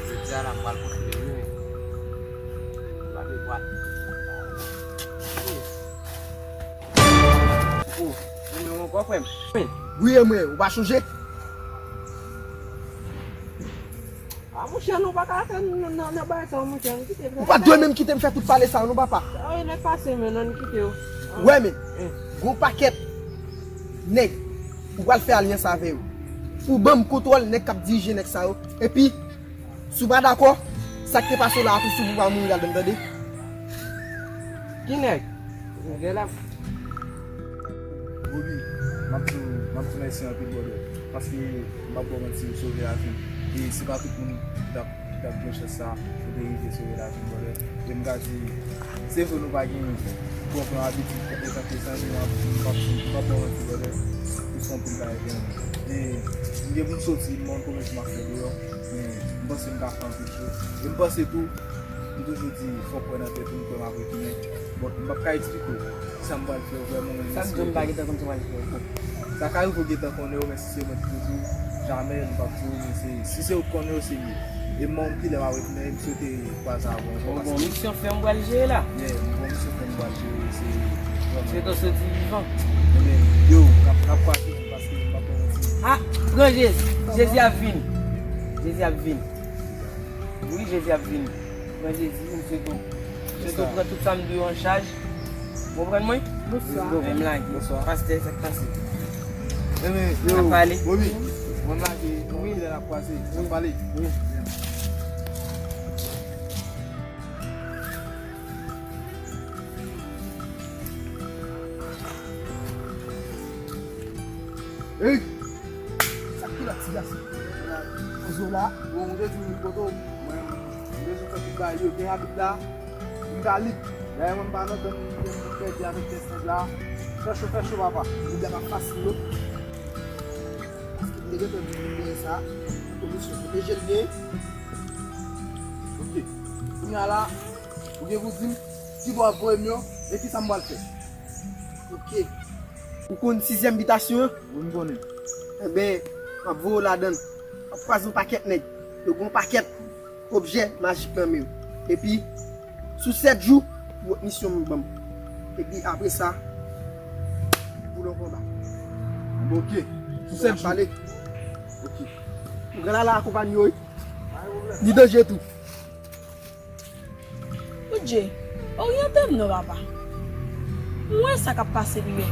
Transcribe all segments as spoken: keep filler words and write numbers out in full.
Jodi a la, m pral konfime nou. M pa vle bwat. Oh, ou menm ankò, frè m? Wi, e mwen, ou pa chonje? A, monchè, nou pa ka fè nan, nan, nan bagay sa yo, monchè, ann kite. Ou pa dwe menm kite m fè tout pale sa yo, non, papa. Sa yo, nèg pase, men, ann kite yo. Wè, men, gon pakèt nèg ou pral fè alyans avè yo. Pou ban m kontwòl nèg k ap dirije nèg sa yo. Epi, si w pa dakò, sa k te pase w la a tou, si w pa mouri ladan l, tande. Ki nèg? Nèg la. Bobby, m ap di w, m ap di w mèsi anpil, brother. Paske m p ap ba w manti, ou sove lavi m. E se pa tout moun ki t ap, ki t ap gen chans sa pou te rive sove lavi m, brother. E m ka di, se vre nou pa gen twòp nan abitid etanke zanmi, m ap, m p ap, m p ap ba w manti, brother. Ou se yon pil bagay pou mwen. E m gen pou m soti, m konn kòman m ap fè deyò. Men m panse m ka fè anpil cho. E m panse tou, m toujou di, fòk kwè nan tèt ou, m kwè m ap retounen. Bon, m p ap ka eksplike w sa m pral fè yo vrèman, men m espere ke sa ka rive w gentan konnen yo, men si se mwen ki te di w, jamè, m p ap di w, men se, si se ou k konnen yo, se mye. E m wè w kilè m ap retounen, e m swete kwaze avè w ankò. Bon, bon, misyon fè m pral jere la. Yeah, bon, misyon fè m pral jere, se vrèman. Swete w soti vivan. Ebyen, yo, n ap, n ap kwaze, paske m p ap fè manti. Ah, pran Jezi. Jezi ap vini. Jezi ap vini. Wi, Jezi ap vini. Pran Jezi, m swete w, m swete w pran tout sa m di yo an chaj. Ou konprann mwen? Bonswa. Yo, men m lage. Bonswa. Pastè, sa k pase? Enben, yo, Bobby, mwen m lage, mwen kilè n ap kwaze, n ap pale. Wi. Hey! Sa ki la ti gason? Ozo la, bon, ou te di m kote w, mwen, m bezwen fè tout bagay yo, gen abit la, m ka lib. Dayè mwen m pa nan gang, m pèdi avèk tès nèg la. Fè cho, fè cho, papa. Nèg la pa fasil, non. Paske m te gentan di w sa, komisyon pwoteje l byen. Ok. Kounye a la, ou gen pou di m, kibò w ap voye m yo, e kisa m pral fè? Ok. Ou konn sizyèm bitasyon an? Wi, m konnen. Enben, m ap voye w ladan l. W ap kwaze yon pakèt nèg. Yo gen yon pakèt objè majik nan men yo. Epi, sou sèt jou, pou lòt misyon m ban m. Epi, apre sa, pou lòt konba. Ok. Sou sèt jou. Pale. Ok. Ou gen la la akonpanye yo, wi. Li danje tou. Bondye, oryante m non, papa. M wè sa k ap pase m yo.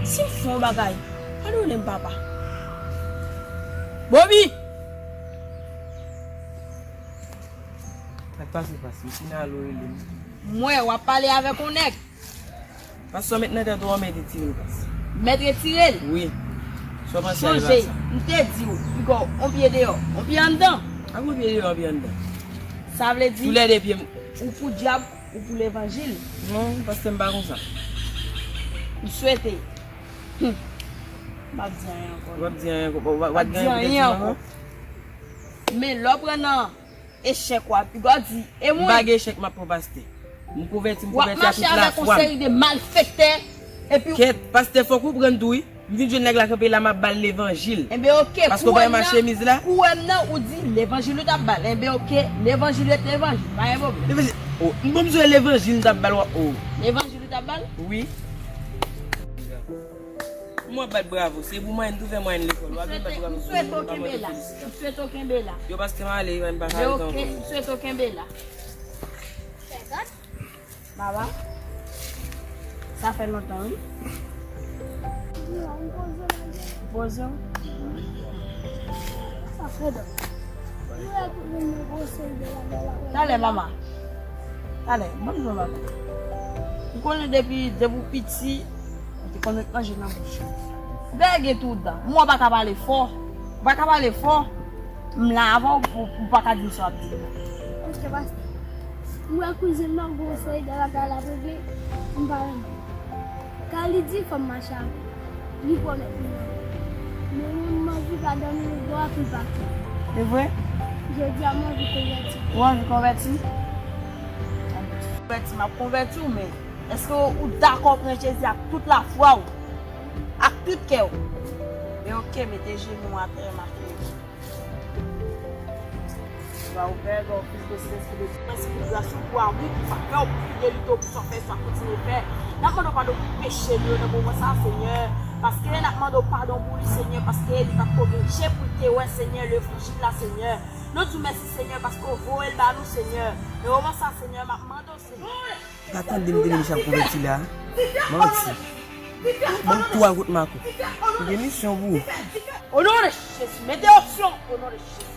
Si m fè yon bagay, padone m, papa. Bobby! Sa k pase, pase? M fin alo rele m. M wè w ap pale avèk yon nèg. Pastè, mèt nan tèt ou an, mèt retire l, pastè. Mèt retire l? Wi. Sa w panse a sa? Chonje, m te di w, piga w on pye deyò, on pye anndan. Ak on pye deyò, on pye anndan. Sa vle di, toulède pye m. Ou pou dyab, ou pou levanjil. Non, pastè, m pa konsa. M swete. Hum. M p ap di anyen ankò. W ap di anyen ankò? W ap di anyen ankò. Men lè w pran nan echèk w ap, w ap di, e mwen. M pa gen echèk m ap pran, pastè. M konvèti, m konvèti ak tout lafwa m. W ap mache avèk yon seri de malfektè, epi. Kèt, pastè, fòk ou konprann tou, wi. M vin jwenn nèg la kanpe la, m ap ba l levanjil. Enben, oke, paske w pa wè m ak chemiz la? Kou w wè m nan, ou di, levanjil ou t ap ba l. Enben, oke, levanjil rete levanjil, pa gen pwoblèm. Levanjil, oh, m bon, m di w levanjil m t ap ba l, w ap, oh. Levanjil ou t ap ba l? Wi. M wè w bat bravo, se pou mwayen, tou fè mwayen lekòl. W ap vin bat bravo pou mwen, m pa mande felisita. M swete w kenbe la. Yo, pastè, m ale, m pa ka rete ankò. M swete w kenbe la. Baba, sa fè lontan, wi. Poze w. Sa fè dan. Talè, mama. Talè, ban m jwenn papa. M konnen depi, depi w piti, ou te konn met manje nan bouch ou. Bègè tout dan. Mwen pa ka pale fò. Ou pa ka pale fò. M la avè w, ou, ou pa ka di m sa w ap di m nan. Ok, pastè. M wè kouzin m nan gon seri de bagay l ap regle. M pa renmen. Kan li di fò m mache avè l, li pwomèt m nan. Men mwen, m anvi pa dòmi nan bò a pou l pa kouri. Se vre? Jodi a, m anvi konvèti. Ou anvi konvèti? Konvèti, m ap konvèti w, men èske ou dakò pran Jezi ak tout lafwa w, ak tout kè w? Men oke, mete jenou w atè, m ap priye. Papa, ou pè, ba w plis de Sentespri de Dye. Mèsi pou gras ou, pou amou, pou favè w, pou fidelite w, pou sa w fè, sa w kontinye fè. N ap mande w padon pou peche nou yo nan moman sa a, Senyè. Paske n ap mande w padon pou li, Senyè, paske li pa t ko gen je pou l te wè, Senyè, levanjil la, Senyè. Nou di w mèsi, Senyè, paske w voye l ba nou, Senyè. Nan moman sa a, Senyè, m ap mande w, Senyè. Pa tande m te vin ap konvèti la. Manti. Ban m twa kout mako. M gen misyon pou ou. O non de Jezi, mete onksyon o non de Jezi.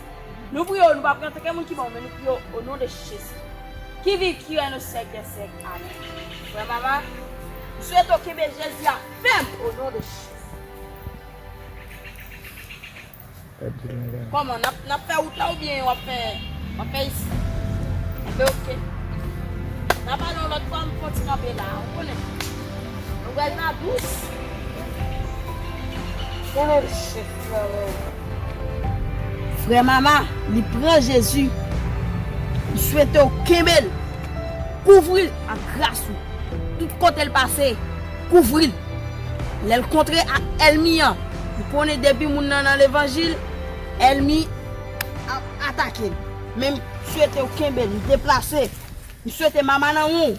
Nou priye w, nou pa priye antanke moun ki bon, men nou priye w o non de Jezi. Ki viv, ki règne au siècle des siècles. Amèn. Frè Mama, m swete w kenbe Jezi a fèm o non de Jezi. Kòman, n ap, n ap fè wout la oubyen w ap fè, w ap fè isi? Enben, oke. N a pale yon lòt fwa, m fon ti kanpe la, ou konnen. Nou pral nan dous. O non de Jezi. Frè Mama, li pran Jezi. M swete w kenbe l. Kouvri l ak gras ou. Tout kote l pase, kouvri l. Lè l kontre ak ènmi an, ou konnen depi moun nan nan levanjil, ènmi ap atake l. Men m swete w kenbe l, m deplase. M swete Mama nan won.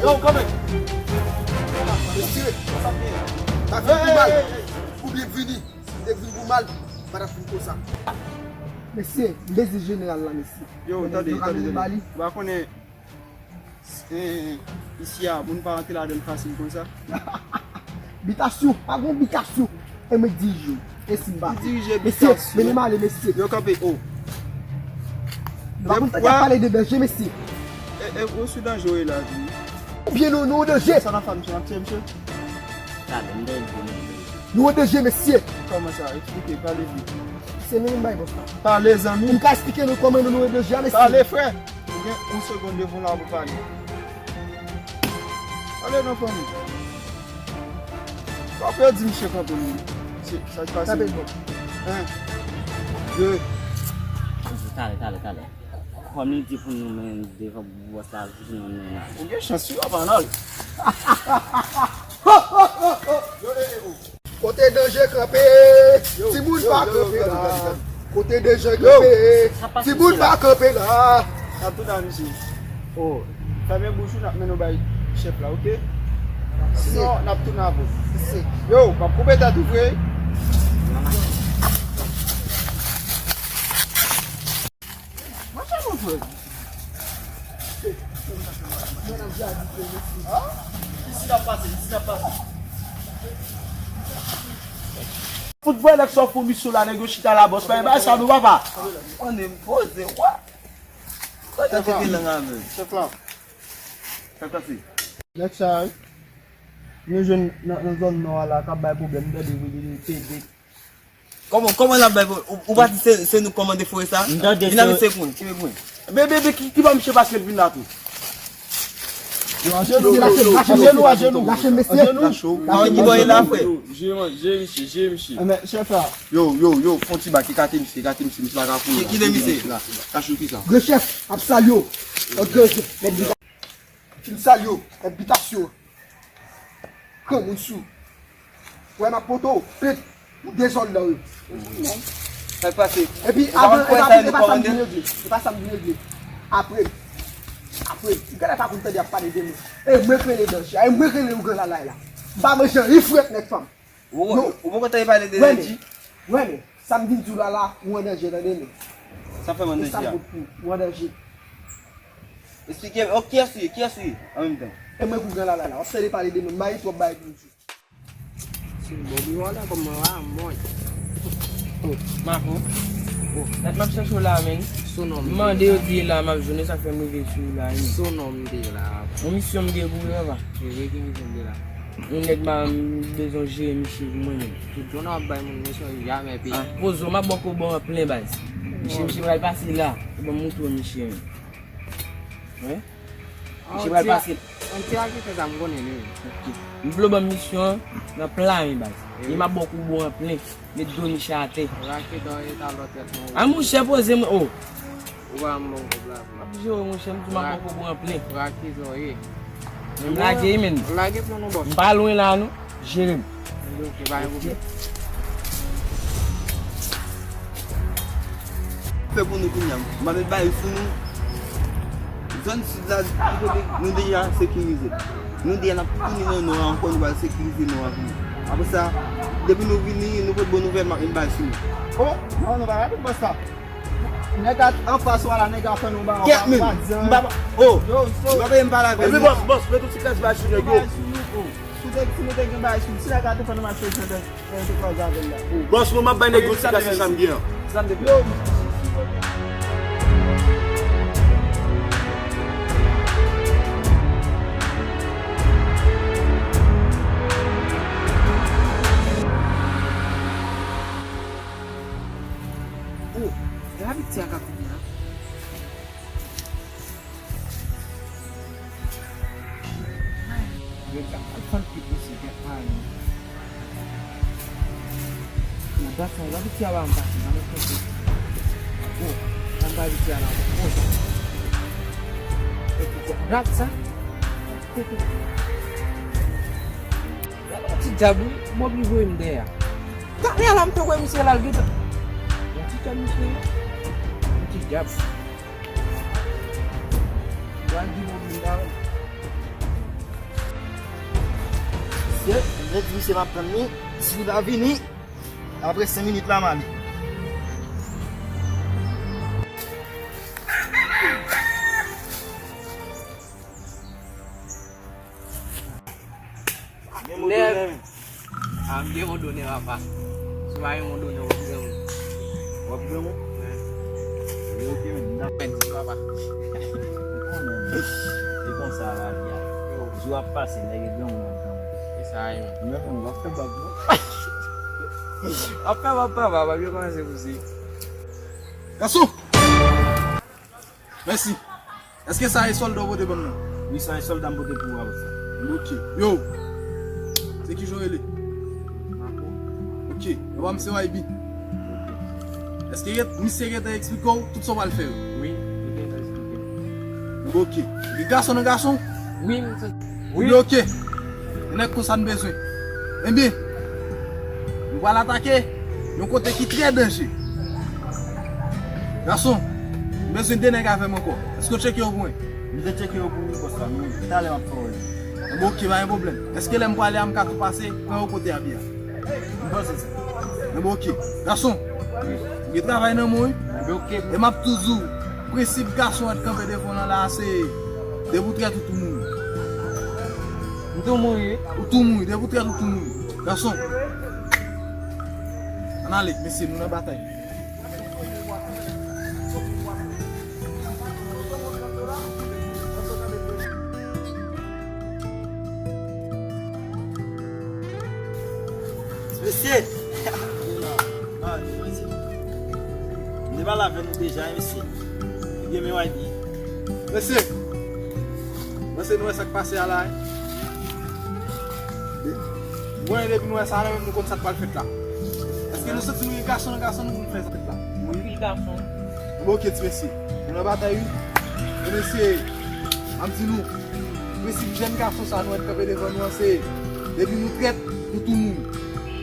Yo, kanpe. Mesye, sa fè pou mal. Ou byen vini. Si m te vin pou mal, m pa t ap vin konsa. Mesye, m bezwen jeneral la, mesye. Yo, tande, tande, tande. Ou pa konnen, eh, isi a, moun pa rantre ladan l fasil konsa. Bitasyon, pa gon bitasyon. E mwen dirije. E si m pa. Dirije bitasyon. Mesye, mennen m ale, mesye. Yo, kanpe, o. Nou pa konn tan y ap pale de danje, mesye. E, e, ou sou danje w ye la, wi. Oubyen nou, nou an danje. Sa nan fanm, misye, n ap tiye misye. Talè, m dèyè l pou mwen. Nou an danje, mesye. Kòman sa? Eksplike, pale vit. Se nou menm bay bòs la. Pale, zanmi. M ka eksplike nou kòman nou, nou an danje a, mesye. Pale, frè. Ou gen yon segonn devan w la pou pale. Pale non, fanmi. Pa pèdi misye kanpe, men. Se, sa k pase? Kanpe l bon. En. De. Talè, talè, talè. Kòm li di pou nou men devan bòs la, pou nou men la. Ou gen chans wi, papa, non. Kote danje kanpe, timoun pa kanpe la. Kote danje kanpe, timoun pa kanpe la. N ap tounen a misye. O, fèmen bouch ou, n ap mennen w bay chèf la, oke? Sinon, n ap tounen avè w. Yo, m ap koupe tèt ou vre. Monchè, mon frè. Isi n ap pase, isi n ap pase. Fout vre nèg sa w fout misyon la, nèg yo chita la bòs, pa e bagay sa non, papa. Ann, m poze, wa. Kote te gen lang avè l? Chèf la. Chèf la, se. Nèg sa, wi. Nou jwenn nan, nan zòn nò a la, k ap bay pwoblèm, m tande wi, li, li pede. Kòman, kòman l ap bay pou, ou, ou pa di se, se nou k kòmande fore sa? M tande. Vin avè se pou mwen, kenbe pou mwen. Bebe, ki, ki bò misye pase l vin la tou? Yo, ajenou, ajenou, ajenou, ajenou, mesye. Ajenou. Ki bò e la, frè? Jere, jere misye, jere misye. Enben, chèf la. Yo, yo, yo, fon ti bak, ekate misye, ekate misye, misye pa ka kouri la. Ki, ki de misye? Kache ki sa? Granchèf, ap salye w. Granchèf, mèt bita. Fin salye w, mèt bitasyon. Granmoun sou. Wè m ap pote w plent pou dezòd la wi. Sa k pase? Epi avan, e pa, e pa sa m di regle. E pa sa m di regle. Apre. Apre. Ou genlè pa konn tande y ap pale de mwen. E mwen k rele danje a. E mwen k rele yon gran lalay la. M pa manje anyen frèt nèg fanm. Ou, ou poko tande pale de Redji? Wè men. Sa m vin di w la la, ou an danje tande men. Sa fè m an danje a? Ou an danje. Eksplike m, oh, kiyès ou ye? Kiyès ou ye? An menm tan. E mwen pou gran lalay la. W ap tande pale de moun, m pa gen twòp bagay pou m di. Se bon, bi wala kòm mwen la, mwen. Oh, Marco. Oh, dat m ap chèche w la, men. Sou non m te la. M mande yo di la, m ap jwenn, sa fè m rive sou ou la, men. Sou non m te la. Yon misyon m gen pou ou, papa. E vre, ki misyon m te la? Yon nèg, m bezwen jere misye pou mwen menm. Tout jounen w ap bay moun misyon, li jamè peye. Ah, poze w, m ap ba w kobo an plen, baz. Misye, misye pral pase la. Ban m montre w misye menm. Wi. Misye pral pase. Yon ti raketè sa m konnen li. Ok. M vle w ban m misyon an nan pla men, baz. E m ap ba w kobo an plen. Met do misye atè. Raketè w eta lòt tèt mwen. A monchè, poze mwen, oh. Ou pa m bon kob la. M ap jere w, monchè, m di m ap ba w kobo an plen. Raketè w ye. Men m lage wi, men. Lage pou nou, bòs. M pa lwen la, non. Jere m. Ok, pa gen pwoblèm. Fè pou nou kounye a. M ap bay sou nou. Zòn sid la, nou deja sekirize. Nou deja n ap tounen nan nò a ankò, nou pral sekirize nò a pou nou. Apre sa, depi nou vini, nou pot bon nouvèl, m ap vin bay sou nou. Oh, non, nou pa rakonte bòs la. Nèg a anfas ou a la, nèg a fè nou ba. Kèt, men. M pa, oh, m pa pale, m pale avè nou. Bòs, bòs, met yon ti kras bay sou nèg yo. Bay sou nou, oh. Si w te, si nou te gen bagay sou, si nèg la te fè nou mache jan de, jan de kwaze avè l la. Bòs, mwen m ap bay nèg yo ti kase sa m gen an. Yo, oh, e avèk ti a ka kounye a. Yo, sa pral fann pi posib, gèt mari m. Nan dat sa, yo, abitye a ba m pase, nan lòt kote. Oh, nan ba abitye a la, oh, sa. E poukwa dat sa? Gade yon ti djab, wi, m oblije voye m dèyè. Talè a la, m te wè misye la, l gentan. Yon ti djab, misye ye. Yon ti djab. Pral di moun vin la. Se, mwen di misye m ap tann li. Si li pa vini, apre senk minit la, m ale. Gen mo donnen. Ah, m gen mo donnen, papa. Si w pa gen mo donnen, w ap granmoun. W ap granmoun? Wi. Wi, ok, men. M ta fè di, papa. Ou konnen, men. Se konsa lavi a. Yo. Jou ap pase, nèg e granmoun ap granmoun. Se sa, wi, men. Mwen menm, w ap fè bab, non? W ap fè bab, papa, bab yo kòmanse pouse. Gason! Mèsi. Èske sa e sòlda w pote ban m nan? Wi, sa e sòlda m pote pou ou a, bòs. Ok. Yo! Se kijan w rele? Marco. Ok. Papa m se Y B. Ok. Èske misye gentan eksplike w tout sa w pral fè yo? Wi, li gentan eksplike m. Ok. Li gason nan gason? Wi, misye. Wi. Li ok. E nèg konsa n bezwen. Ebyen, nou pral atake yon kote ki trè danje. Gason, m bezwen de nèg avè m ankò. Èske w tcheke yo pou mwen? M te tcheke yo pou ou, bòs la, men talè m ap fè w wè. Enben, ok, pa gen pwoblèm. Èske lè m prale a, m ka tou pase, pran yo kote a byen? M panse sa. Enben, ok. Gason, m gen travay nan men w, wi. Enben, ok. E m ap toujou, prensip gason an t kanpe devan w lan la, se depi w trèt, ou tou mouri. M tou mouri, wi. Ou tou mouri, depi w trèt, ou tou mouri. Gason. Ann ale, mesye, nou nan batay. Mesye! M te pale avè nou deja, wi, mesye. Ebyen, men, w a di. Mesye! Mesye, nou wè sa k pase a la, wi. Mwen, depi nou wè sa la, menm nou konn sa k pral fèt la. Èske nou santi nou gen gason nan gason nou pou nou fè sa fèt la? Wi, wi, gason. Bon, ok, ti mesye. Nou nan batay, wi. Ti mesye, m ap di nou, prensip jèn gason sa nou wè t kanpe devan nou an, se depi nou trèt, nou tou mouri.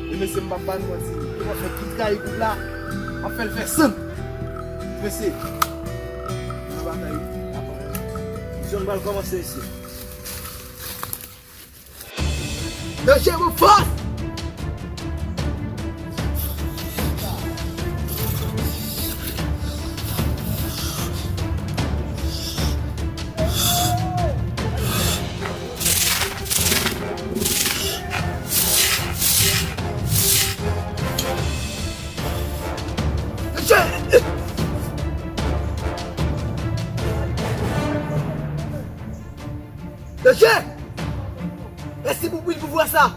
E mesye, m p ap ba nou manti. Kipòt nèg ki trayi gwoup la, m ap fè l fè san. Ti mesye, nou nan batay, wi. Misyon pral kòmanse, mesye. Danje, mon fòs! Mesye! Resi pou pil pou vwa sa!